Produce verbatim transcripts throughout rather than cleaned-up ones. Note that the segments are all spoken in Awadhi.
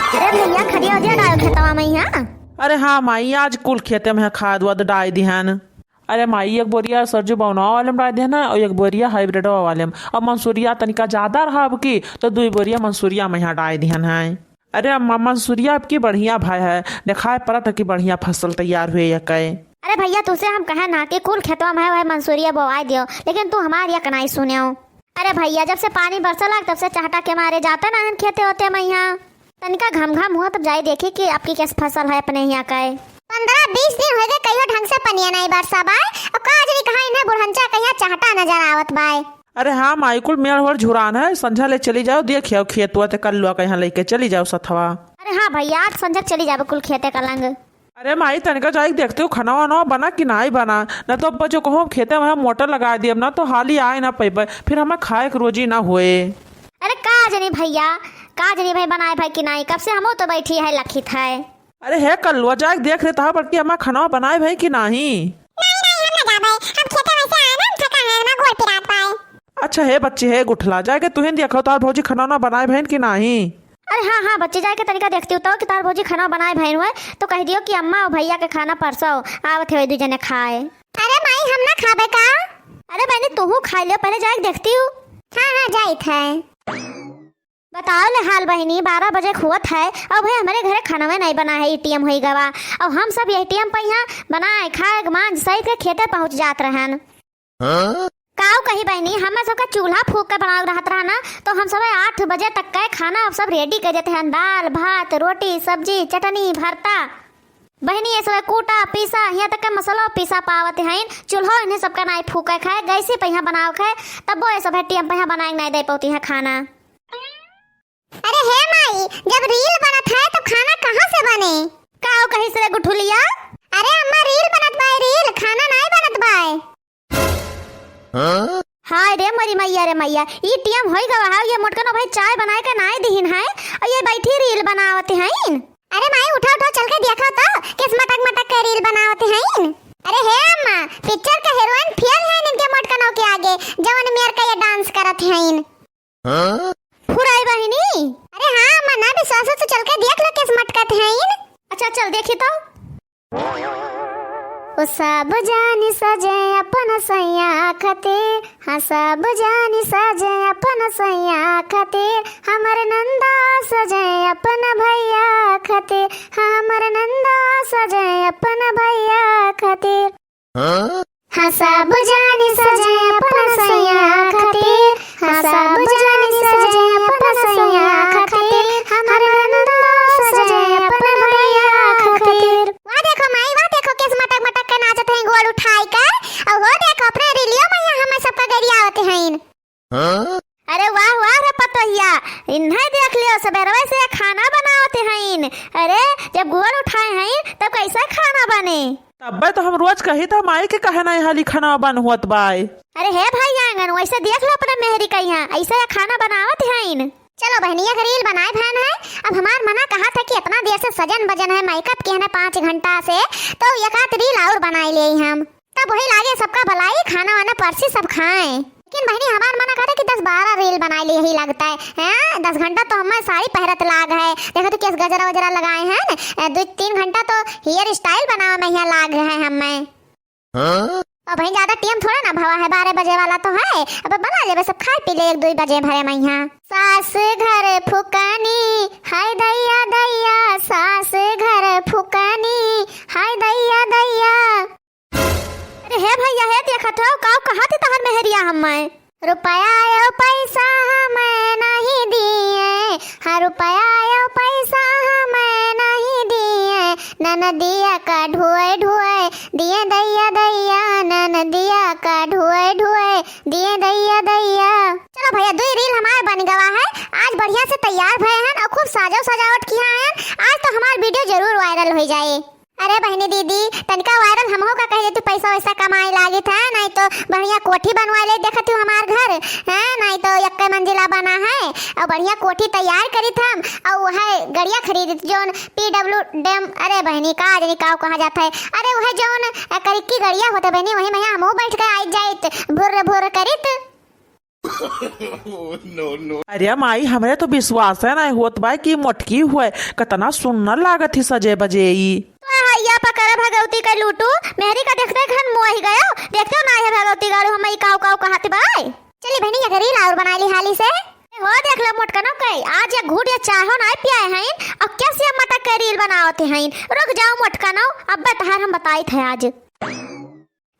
अरे भइया, खदिया उदिया डाल खेतवा में यहाँ। अरे हाँ माई, आज कुल खेते में खाद वाद डाल दिहन। अरे माई, एक बोरिया सरजू बौनवा वाले में डाल दिहन और एक बोरिया हाइब्रिडवा वाले में। और मंसूरिया तनिका ज्यादा रहा अब की, तो दुई बोरिया मंसूरिया में यहाँ डाल दिहन है। अरे अम्मा, मंसूरिया अब की बढ़िया भय है, देखाए परत है कि बढ़िया फसल तैयार हुए या कहे। अरे भइया, तुसे हम कहे ना कि कुल खेतवा में है वह मंसूरिया बोवाई दियो, लेकिन तू हमार एक नाई सुन्यो। अरे भइया, जब से पानी बरसे लाग, तब से चहटा के मारे जाते ना हन खेते होते में यहाँ। तनिका घम घम हुआ, तब जाई देखी कि आपकी कैस फसल है अपने यहाँ का। पन्द्रह बीस दिन होइ गए, कहियो ढंग से पनिया नाई बरसा बाय। अब का जनी कहाँ इन्हें बुढ़ंचा कहिया चहटा नजर आवत बाय। अरे हाँ माई, कुल मेड़ होड़ झुरान है, संझा ले चली जाओ, देखियो खेत हुआ ते कल्लुआ कहिया लेके चली जाओ सथवा। अरे हाँ भइया, आज संझा चली जाबे कुल खेते का लंग। अरे माई, तनिका जाइके देखती हूँ, खाना वाना बना कि नाई बना, न तो अब जो कहूँ खेते में हम मोटर लगा दिए, अब ना तो हाली आए ना पैबे, फिर हमें खाए के रोजी ना होए। अरे का जनी भइया, का जनी भाई बनाए भाई कि नाई, कब से हमो तो बैठी है लखित है। अरे हे कल्लुआ, जाइके देख रे तहा, बल्कि हमार खाना बनाए भाई कि नाई। नाई, नाई, हम ना जाबे, हम खेते में से आए ना, हम थका है, हमार गोड़ पिरात पाए। अच्छा हे बच्ची, हे गुठला, जाइके तुहिन देखो, तोहार भौजी खाना वाना बनाए भइन कि नाई। अरे हाँ, हाँ, बच्ची, जाइके तनिका देखती हूँ तो कि तोहार भौजी खाना बनाए भइन हुए, तो कह दियो कि अम्मा और भइया के खाना परसो आवत है, दुई जने खाए। अरे माई, हम ना खाबे का? अरे बहनी, तूहू खाई लियो, पहले जाइके देखती हूँ। हाँ, हाँ, जाइत है। बताओ ले हाल बहनी, बारह बजे खुवत है, अब है हमरे घरे खानवे नाई बना है, ई टीएम होई गवा। अब हम सब यही टीएम पे यहाँ बनाए, खाए, मांज, सहित के खेते पहुँच जात रहन। हाँ? काऊ कही बहनी, हमें सबका चूल्हा फूक के बनावे रहत रहा ना, तो हम सब आठ बजे तक का खाना अब सब रेडी कर देते हैं, दाल, भात, रोटी, सब्जी, चटनी, भरता। बहनी, ये सब कूटा, पीसा, यहाँ तक का मसाला पीसा पावत हैं, चूल्हो इन्हें सबका नाई फूके खाए, गैसी पे यहाँ बनावे खाए, तब वो ये सब है टीएम पे यहाँ बनाए नाई दे पाती है खाना। अरे हे माई, जब रील बनत है, तब खाना कहाँ से बने? काऊ कही से रे गुठुलिया? अरे अम्मा, रील बनत बाय, रील, खाना नाई बनत बाय। हाँ? हाय रे मोरी मैया रे मैया, ई टीएम होई गवा है, ये मोटकनो भाई चाय बनाए के नाई दिहिन है, और ये बैठी रील बनावत हैं। अरे माई, उठा, उठा, चल के देखा तो, किस मटक मटक के रील बनावत हैं। अरे हे अम्मा, पिक्चर के हीरोइन फेल है इनके मोटकनो के आगे, जवन मेर के ये डांस करत हैं। हाँ? फुराई बहिनी। अरे हाँ, मना विश्वास से चल के देख लो किस मटकत हैं इन। अच्छा, चल देखी तो। ओ सब जानी सजे अपन सैया खातिर, हाँ सब जानी सजे अपन सैया खातिर, हमर नंदा सजे अपन भैया खातिर, हाँ हमर नंदा सजे अपन भैया खातिर। हाँ? हाँ, सब जानी सजे अपन सैया खातिर, हाँ, सब जानी सजे अपन सैया खातिर, हमर नंदो सजे अपन भैया खातिर। वाह देखो माई, वाह देखो, केस मटक मटक के नाचत हैं गोड़ उठाई के। और वो देखो, अपने रीलियो में यहाँ हमें सबका गरियावत हैं। हाँ? अरे वाह, वाह रे पतोहिया, इन्हें देख लियो, सबेरवे से खाना बनावत हईन। अरे, जब गोड़ उठाए हईन, तब कैसे खाना बने? तब्बे तो हम रोज कही था, माई के कहे नहीं हाली खाना बन हुअत बाय। अरे हे भाई आंगन, वैसे देख लो अपने मेहरी का यहाँ, ऐसे या खाना बनावत हईन। चलो बहनी, एक रील बनाए भैन है। अब हमार मना कहा था कि इतना देर से सजन बजन है, मेकअप किए हैं पाँच घंटा से, तो एक आध रील और बनाए ले हम। तब वही लागे सबका भलाई, खाना वाना परसी सब खाएं। लेकिन बहिनी, हमार मना करे कि दस बारह रील बनाए लिए ही लगता है, हैं? दस घंटा तो हमें साड़ी पहरत लाग है, देखो तो कैसे गजरा वजरा लगाए हैं न, ए, दो तीन घंटा तो हेयर स्टाइल बनावे में यहाँ लाग है हमें। हाँ? अब भाई ज्यादा टाइम थोड़ा ना भवा है, बारह बजे वाला तो है, अब बना लेबे सब, खाए पी ले एक दो बजे भरे में यहाँ। सास घर फुकानी, हाय दैया दैया, सास घर फुकानी, हाय दैया दैया। अरे हे भैया, हे देखत हो, काऊ कहत ही तहर मेहरिया हम्मे? रुपया आयो पैसा हमें नहीं दिए, हाँ रुपया आयो पैसा हमें नहीं दिए, ननदिया का ढुए ढुए दिए दैया दैया, ननदिया का ढुए ढुए दिए दैया दैया। चलो भैया, दुई रील हमार बन गवा है, आज बढ़िया से तैयार भए हैं और खूब साजो सजावट किया है, आज तो हमार वीडियो जरूर वायरल हो जाए। अरे बहनी दीदी, तनिका वायरल हमहू का कह देती, पैसा वैसा कमाए लागित है, नहीं तो बढ़िया कोठी बनवा ले, देखत हूँ हमार घर है, नहीं तो यक्के मंजिला बना है, और बढ़िया कोठी तैयार करित हम, और वह गड़िया खरीदित जोन पीडब्ल्यू डैम, अरे बहनी का जनी काव कहा जाता है, अरे वह जोन अ, करिकी गड़िया होते बहनी, वही में हमहू बैठ के आई जाइत, भुर्र भुर्र करित। Oh, no, no। अरे माई, हमरे तो विश्वास है नाहीं होत बा कि मोटकी हुए, कतना सुन्नर लागत ही सजे बजे ई। तो हैया पकड़ा भगवती का लूटू, मेहरी का देखते घन मोहि गयो, देखते हो ना है भगवती गाड़ू हम ई काऊ काऊ कहत बाय। चली बहिनी, एक reel और बनाइ ली हाली से। हो देख लो मोटकनो के, आज एक घूट या चाहो नाहीं पियाए हइन, अब कैसे मटक के reel बनावत हइन। रुक जाओ मोटकनो, अब तहार हम बताइत है आज।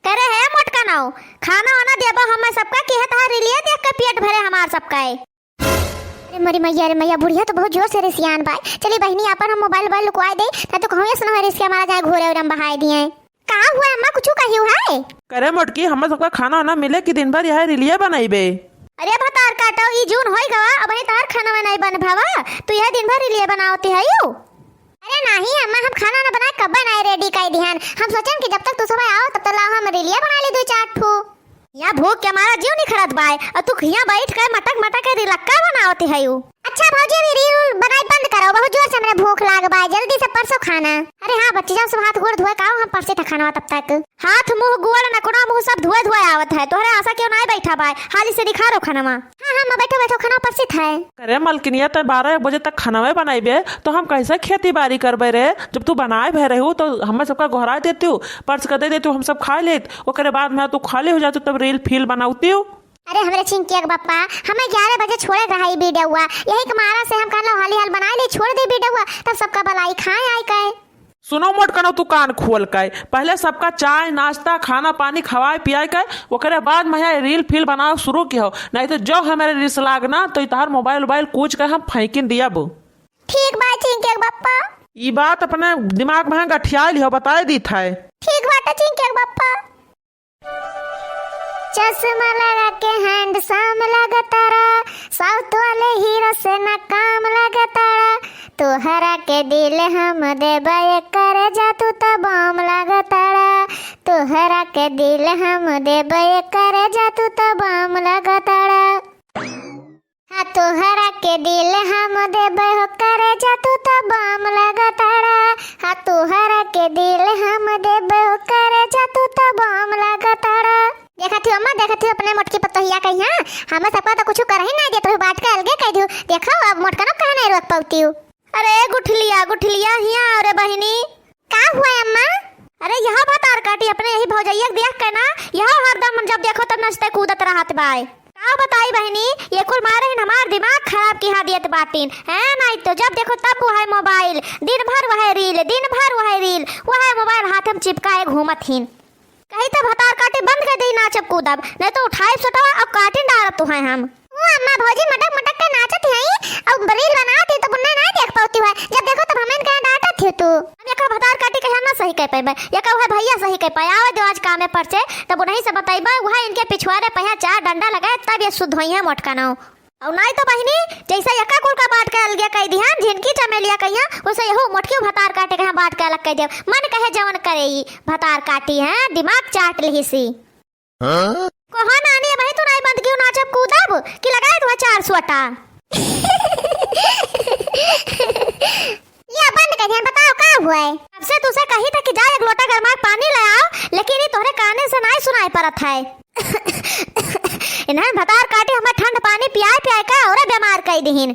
करे है मोटकनो, खाना वाना देबो हमें सबका कि है तहार reelए देख के पेट भरे हमार सबका है। अरे मोरी मैया, अरे मैया, बुढ़िया तो बहुत जोर से रिसियान बाय। चली बहिनी, आपन हम mobile वोबाइल लुकवाइ दे, ना तो कहूँ ऐसा ना हो रिसिया हमारा जाए घोरे और हम बहाए दिए। का हुआ अम्मा, कुछ कहियो है? करे मोटकी, हमें सबका खाना वाना मिले कि दिन भर यह reelए बनइबे? अरे भतार काटो, ई जून होई गवा, अबहीं तहार खाना वाना नाहीं बन भावा, तू यह दिन भर reelए बनावती है यू। अरे नाहीं अम्मा, हम खाना ना बनाए, कब्बे नाहीं ready कइ दिहन। हम सोचन कि जब तक तू सब आओ, तब तक लाओ हम reelए बनाइ ली दुइ चार ठू। या भूख के मारा जीव निखरत बाय, और तू हियाँ बैठ के मटक मटक के रिलक्का बनावती है यू। अच्छा भौजी, अभी reel बनाई बंद करो, बहुत जोर से हमरे भूख लाग बाय, जल्दी से परसो खाना। अरे हाँ बच्ची, जाओ सब हाथ गोड़ धोए के आओ, हम परसी था खानवा तब तक। हाथ मुँह गोड़ नकुना मुँह सब धोए धोए आवत है, तोहरे आसा क्यों नाहीं बैठा बाय, हाली से निखारो खानवा। हाँ हाँ, मैं बैठो बैठो खाना परसी था। अरे मलकिनिया, तै बारह एक बजे तक खानवे बनाइबे तो हम कैसे खेती बाड़ी करबे रे? जब तू बनाए भे रहू तो हमें सबका गोहराइ देतिउ, परस के दे देतिउ, हम सब खाइ लेत, ओकरे बाद में तू खाली हो जातू तब reel फील बनावतिउ। अरे हमरे चिंकिया के बप्पा, हमें ग्यारह बजे छोड़े के रहा ई वीडियोवा, यही के मारा से हम कहलो हाली हाल बनाइ ली, छोड़ दे वीडियोवा, तब सबका बलाई खाए आइ के। सुनो मोटकनो, तू कान खोल के, पहले सबका चाय नाश्ता खाना पानी खवाए पियाए के, ओकरे बाद में यहाँ reel फील बनावे शुरू किहो, नाहीं तो जो हमरे रिस लाग ना तो ई तहार mobile वोबाइल कूच के हम फेंकिन दियब। ठीक बा चिंकिया के बप्पा। ई बात अपने दिमाग में गठिया लिहो, बताइ दीत है। ठीक बाटे चिंकिया के बप्पा। चश्मा लगा के handsome लगतारा, South वाले हीरो से ना काम लगतारा। तोहरा के दिल हम देबे करे जा, तू तो बम लगतारा। तोहरा के दिल हम देबे करे जा, तू तो बम लगतारा। हाँ, तोहरा के दिल हम देबे हो करे जा, तू तो बम लगतारा। हाँ, तोहरा के दिल हम देबे हो करे जा, तू तो बम लगतारा। देखत हो अम्मा, देखत हो अपने मोटकी पतोहिया कहिया, हमें सबका तो कुछ करही ना देत रहू, बांट के अलगे कइ दियो। देखो अब मोटकनो कहाँ नहीं रोक पावती हूँ। अरे गुठलिया, गुठलिया हिया, अरे बहिनी। का हुआ अम्मा? अरे यह भतार काटी अपने यही भौजैया के देख के ना, यह हरदम जब देखो तब नचते कूदत रहत बाय। का बताई बहिनी, ये कुल मारे हिन हमार दिमाग खराब किहा दियत बाटिन, हैं? नाहीं तो जब देखो तब वह mobile, दिन भर वह reel, दिन भर वह reel, वह mobile हाथ में चिपकाए घूमत हिन। कही तो भतार काटी बंद कइ देई नाचब कूदब, नाहीं तो उठाइब सोटवा अउ काटिन डारब तुहैं हम। ओ अम्मा, भौजी मटक मटक के नाचत हई अउ reel बनावत हई तो बुन्ने नाहीं देख पावती है, जब देखो तब हमें कहाँ डांटत हो तू। हम एका भतार काटी कहिया ना सही कह पाइबे, एका वह भैया सही कह पाए। आवे दो आज कामे पर से, तब उन्हीं से बतइबे, वह इनके पिछुआरे पहिया चार डंडा लगाए तब ये शुद्ध होइहैं मोटकनो। अउ नाहीं तो बहिनी, जैसे एका कुल का बांट के अलगे कइ दिहन, झिनकी चमेलिया कहिया, वैसे यहू मोटकी भतार काटी कहिया बांट के अलग कइ दिया। मन कहे जवन करे ई भतार काटी है, दिमाग चाट लिहिसी। हाँ? कहो नानी, अबहीं तू नाहीं बंद कियो नाचब कूदब कि लगाए तुहैं चार सोटा। या बंद कइ दिहन, बताओ का हुआ है? अब से तुसे कही था कि जा एक लोटा गरमा के पानी ले आओ, लेकिन ई तोहरे काने से नाहीं सुनाई परत है। इन्हन भतार काटी हमें ठंड पानी पियाए पियाए के औरे बीमार कइ दिहिन।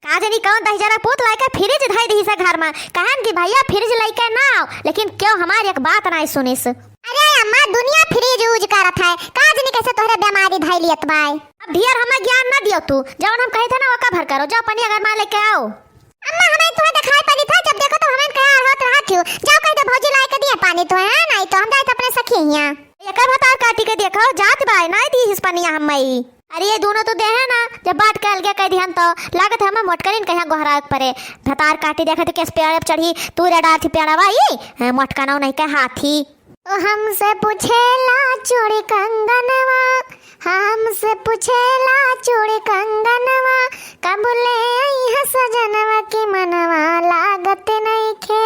का जानी कौन दहिजरा पूत लइके fridge धइ दिहिस घर में, कहन कि भैया fridge लइके ना आओ, लेकिन क्यों हमार एक बात नाहीं सुनिस। अरे अम्मा, दुनिया fridge use करत है, का जानी कैसे तोहरे बीमारी धइ लियत बाय। अब ढेर हमें ज्ञान ना दियो तू, जवन हम कही थे ना ओका भर करो, जाओ पनिया गरमा लइके आओ। अम्मा, हमें तुहैं देखाई पड़ी था, जब देखो तब हमें कहा होत रहा क्यों? जाओ कहि दो भौजी लाए के दिए पानी तुहैं, हैं? नाहीं तो हम जाइत अपने सखी हियाँ। एकर भतार काटी के देखो, जात बाय, नाहीं दिहिस पनिया हमें ई। अरे ये दोनों तो देहे ना, जब बांट के अलगे कइ दिहन तो लागत है हमें मोटकरिन कहिया गोहराए के परे। भतार काटी देखत केस पेड़े पे चढ़ी, तू रे डार थी पेड़वा ई, हैं, मोटकनो नहीं के हाथी। ओ हमसे पूछेला चूड़ी कंगनवा, हाँ, हमसे पूछेला चूड़ी कंगनवा, कब ले अइहा सजनवा कि मनवा लागत नइखे,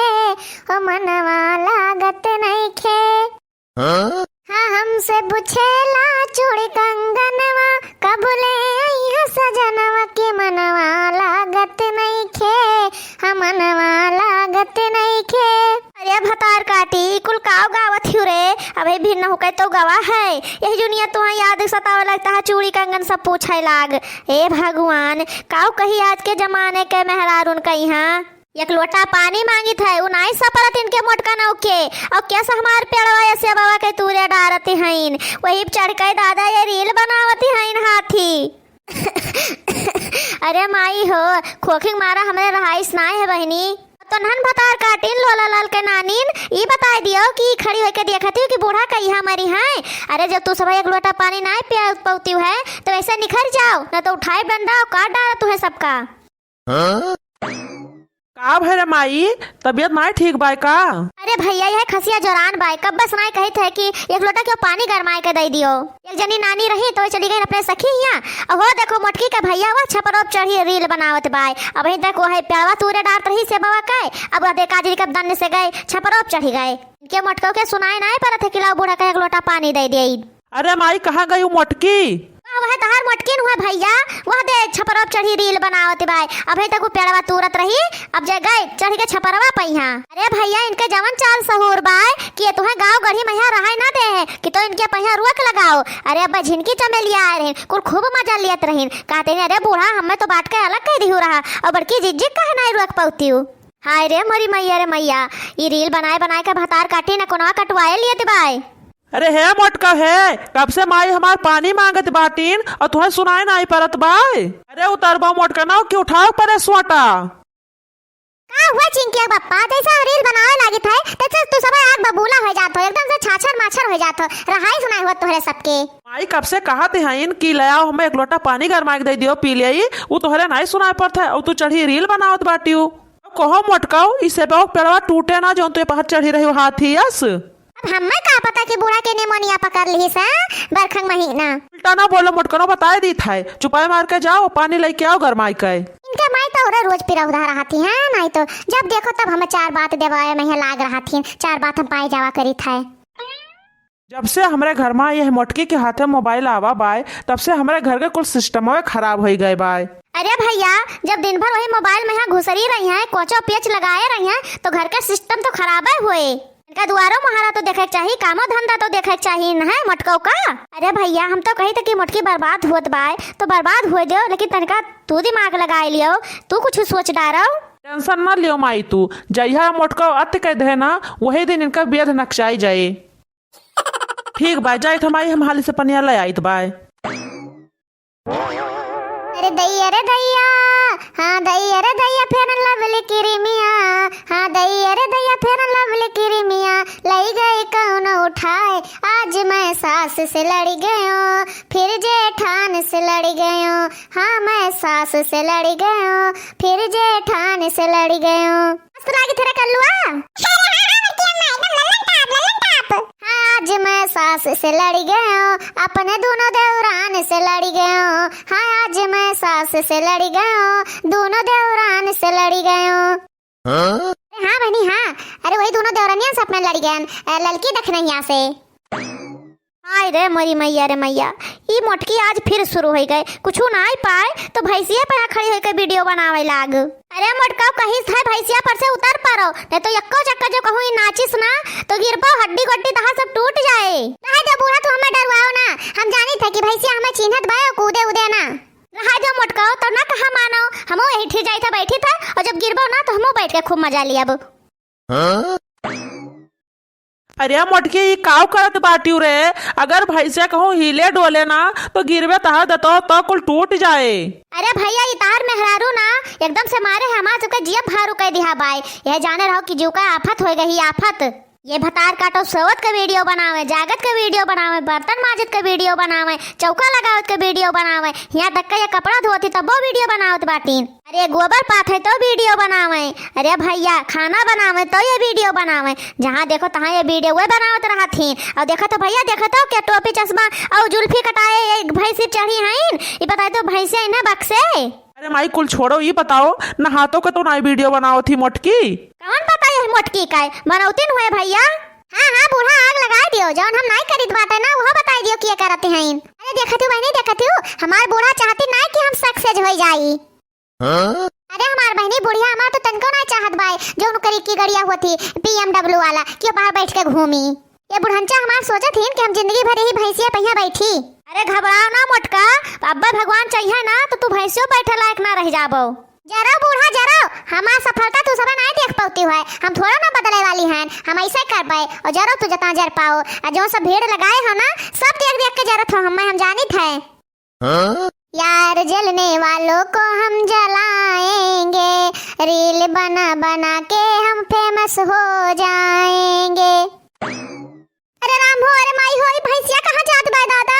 ओ मनवा लागत नइखे। हाँ? हाँ, हमसे पूछेला चूड़ी कंगनवा, कब ले अइहा सजनवा कि मनवा लागत नइखे, हाँ, मनवा लागत नइखे। अरे भतार काटी, कुल काव गावत हियो रे? अबही भिन्न होके तो गवा है। यही जुनिया तुहा याद सतावे लगता है, चूड़ी कंगन सब पूछे लाग। ए भगवान, काऊ कही आज के जमाने के मेहरारून कइहाँ। एक लोटा पानी मांगित है, उ नाई सपरत इनके मोटका नौके। और कैसे हमार पेड़वा या सेबवा के तूरे डारत हईन, वही चढ़ के दादा ये रील बनावत हईन हाथी। अरे माई हो, खोखी के मारा हमरे रहाइस नाय है बहिनी। तो नहन भतार काटिन लोला लाल के नानिन, ई बताई दियो कि खड़ी होके देखत ही कि बूढ़ा कइहाँ मरी है। अरे जब तू सब एक लोटा पानी नाय पिया पौती है तो ऐसे निखर जाओ, न तो उठाए डंडा और काट डारा तुहे सबका। हाँ? का भय रे माई, तबियत नाय ठीक बाय का? अरे भैया, यह खसिया जोरान बाय, कब बस नाय कहित है कि एक लोटा क्यों पानी गरमाए के दे दियो। एक जनी नानी रही तो चली गई अपने सखी हियाँ। अहो देखो मोटकी का भैया हुआ छपरोप चढ़ी रील बनावत बाय। अबही तक वह पेड़वा तूरे डारत रही सेबवा के, अब वह देखा जी कब दन्न से गए छपरोप चढ़ी गए। इनके मोटको के सुनाए नाय परत है कि लाओ बूढ़ा का एक लोटा पानी दे दे। अरे माई, कहाँ गई उ मोटकी? वह, वह तहार मोटकी न हुआ भैया, वह दे छपरोप चढ़ी रील बनावत बाय। अबही तक वो पेड़वा तूरत रही, अब जे गए चढ़ के छपरवा पइहाँ। अरे भैया, इनके जवन चाल सहूर बाय कि ये तुहे गाँव गढ़ी मइहाँ रहाई ना दे है कि तो इनके पइहाँ रुआ के लगाओ। अरे अब झिनकी चमेलिया आए रहिन, कुल खूब मजा लियत रहिन, कहते हैं अरे बूढ़ा हमें तो बांट के अलग कह दिहु रहा और बड़की जिज्जी कहे नाय रुआ के पौतियु। हाय रे मोरी मैया रे मैया, ई रील बनाए बनाए के भतार काटी न कोनवा कटवाए लियत बाय। अरे हे मोटका हे, कब से माई हमार पानी मांगत बाटिन और तुहे सुनाए नाई परत बाय। अरे उतरबो मोटका नाव कि उठाओ परे सोटा। का हुआ चिंकिया बप्पा, जैसे हम रील बनावे लागित है, तैसे तू सब आग बबूला हो जात हो, एकदम से छाछर माछर हो जात हो, रहाई सुनाई हुआ तोहरे सबके। माई कब से कहत हईन कि ले आओ हमें एक लोटा पानी गरमाए के दे दियो, पी लिया, उ तोहरे नाई सुनाए परत है और तू चढ़ी रील बनावत बाटियु। कहो मोटकाऊ, इसे बहु पेड़वा टूटे ना, जौन तू ये पहाड़ चढ़ी रही हो हाथी यस। अब हमें का पता कि बूढ़ा के निमोनिया पकड़ लिहिस, बरखंग महीना। उल्टा ना बोलो मोटकनो, बताए दीत है, चुपाई मार के जाओ, पानी लेके आओ गरमाई के। इनके माई तो उरे रोज पिरौधा रहती है, माई तो जब देखो तब हमें चार बात देवाए में लाग रहती है, चार बात हम पाए जावा करीत है। जब से हमरे घर मा यह मोटकी के हाथे मोबाइल आवा बाय, तब से हमरे घर के कुल सिस्टमवे खराब होई गए बाय। अरे भैया, जब दिन भर वही मोबाइल में यहाँ घुसरी रही हैं, कोचो पेच लगाए रही हैं, तो घर के सिस्टम तो खराबे होए। इनका दुआरो मोहारा तो देखे के चाही, कामो धंधा तो देखे के चाही, न है मोटको का? अरे भैया, हम तो कही थे कि मोटकी बर्बाद होत बाय, तो बर्बाद होए दो, लेकिन तनिका तू दिमाग लगाए लियो, तू कुछ सोच डारो। टेंशन न लियो माई तू, जइहा मोटको अति कह दे ना, वही दिन इनका बेध नकचाई जाए। ठीक बाय, जाइत हमाई हम हाली से पनिया ले आइत बाय। अरे दैया रे दैया, हाँ दैया रे दैया, फेर लवली किरिमिया, हाँ दैया रे दैया, फेर लवली किरिमिया, लई गई कौनो उठाए। आज मैं सास से लड़ गयो, फिर जेठान से लड़ गयो, हाँ मैं सास से लड़ गयो, फिर जेठान से लड़ गयो। मस्त लागी थे रे कल्लुआ। अरे हाँ, हाँ, बड़की अम्मा, एकदम लल्लन टाप, लल्लन टाप। हाँ, आज मैं सास से लड़ गयो, अपने दोनों देवरान से लड़ गयो। हाँ, आज मैं सास से लड़ गयो, दोनों देवरान से लड़ गयो। हाँ? अरे हाँ बहनी, हाँ। अरे वही दोनों देवरनियन से अपने लड़ गयन, अ, ललकी दखनहिया से। हाय रे मोरी मैया रे मैया, ई मोटकी आज फिर शुरू होइ गए। कुछु नाई पाए तो भैंसिया पर खड़ी होइके वीडियो बनावे लाग। अरे मोटका कहिस है भैंसिया पर से उतर परो, नहीं तो यक्को चक्का जो कहूँ ई नाचिस ना तो गिरबो हड्डी गोड्डी तहार सब टूट जाए। रहे दो बूढ़ा, तू हमें डरवाओ ना, हम जानी थे कि भैंसिया हमें चिन्हत बे कूदे उदे ना। रहे दो मोटका, तो ना कहा मानो, हमो यही ठे जाई था बैठी था और जब गिरबो ना तो हमो बैठ के खूब मजा लिया अब। हाँ? अरे मोटकी, ई काव करत बाटिउ रे? अगर भैंसिया कहूँ हिले डोले ना, तो गिरबे तहार दतो तो कुल टूट जाए। अरे भैया, ई तहार मेहरारू ना एकदम से मारे हमार सबके जियब भारू कह दिहा बाय। यह जाने रहो कि जीव का आफत होए गई, आफत। ये भतार काटो, सोवत के वीडियो बनावे, जागत के वीडियो बनावे, बर्तन माजत के वीडियो बनावे, चौका लगावत के वीडियो बनावे, यहाँ तक के ये कपड़ा धोती तबो वीडियो बनावत बाटीन। अरे गोबर पाथे तो वीडियो बनावे, अरे भैया खाना बनावे तो ये वीडियो बनावे, जहाँ देखो तहाँ ये वीडियो वे बनावत रहथिन। और देखो तो भैया, देखो तो क्या टोपी चश्मा और जुल्फी कटाए ये भैंसी चढ़ी हईन, ये बताए तो भैंसिया इन्हें बक्से। अरे माई कुल छोड़ो, ई बताओ नहातो के तो नाई वीडियो बनावत ही मोटकी। कौन बताए है मोटकी का बनौतिन हुए भैया? हाँ हाँ बूढ़ा, आग लगाए दियो, जौन हम नाई करित बाटे ना वह बताई दियो किए करत हईन। अरे देखत हूँ बहनी, देखत हूँ हमार बूढ़ा चाहती नाई कि हम सक्सेस हो जाई। हाँ? अरे हमार बहनी बुढ़िया हमार तो तनको ना चाहत बाय, जो उनकरी की गड़िया होती बीएमडब्ल्यू वाला, कि बाहर बैठ के घूमी। ये बुढ़ंचा हमार सोचत हीन कि हम जिंदगी भर यही भैंसिया पहिया बैठी। अरे घबराओ ना मोटका, अब्बे भगवान चाहिए ना तो तू भैंसियो बैठे लायक ना रह जाबो। जरो बूढ़ा जरो, हमार सफलता तू सब नाहीं देख पउती है, हम थोड़ा ना बदले वाली हैं, हम ऐसे करबे। और जरो तू जता जर पाओ, और जो सब भीड़ लगाए हो ना, सब देख देख के जरत हो हमें, हम जानित है। हाँ? यार जलने वालों को हम जलाएंगे, रील बना बना के हम फेमस हो जाएंगे। अरे राम हो, अरे माई हो, ई भैंसिया कहाँ जात बा दादा?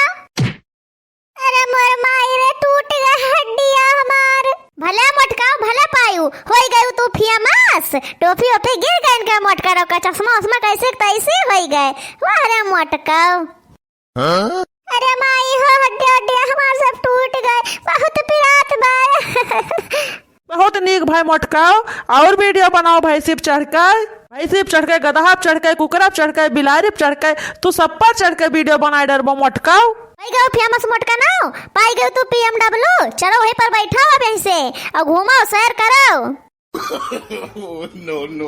अरे मोर माई रे, टूट गए हड्डिया हमार। भले मोटकाऊ, भले पायू, होई गयू तू फेमस। टोपी ओपी गिर गए इनका मोटका का, चश्मा उश्मा कैसे तैसे होई गए। वाह रे मोटकाऊ। हाँ? अरे माई हो, हड्डिया हड्डिया हमार सब टूट गए, बहुत पिरात बा। बहुत नीक भाई मोटकाऊ, और वीडियो बनाओ भैंसी पे चढ़ के, भैंसी पे चढ़ के, गदहा पे चढ़ के, कुकरा पे चढ़ के, बिलारी पे चढ़ के, तू सब पर चढ़ के वीडियो बनाए डरबो मोटकाऊ। पाई गयो फेमस मोटका ना, पाई गयो तू पीएमडब्ल्यू, चलो वहीं पर बैठो अब यहीं से और घूमो सैर करो। No, no.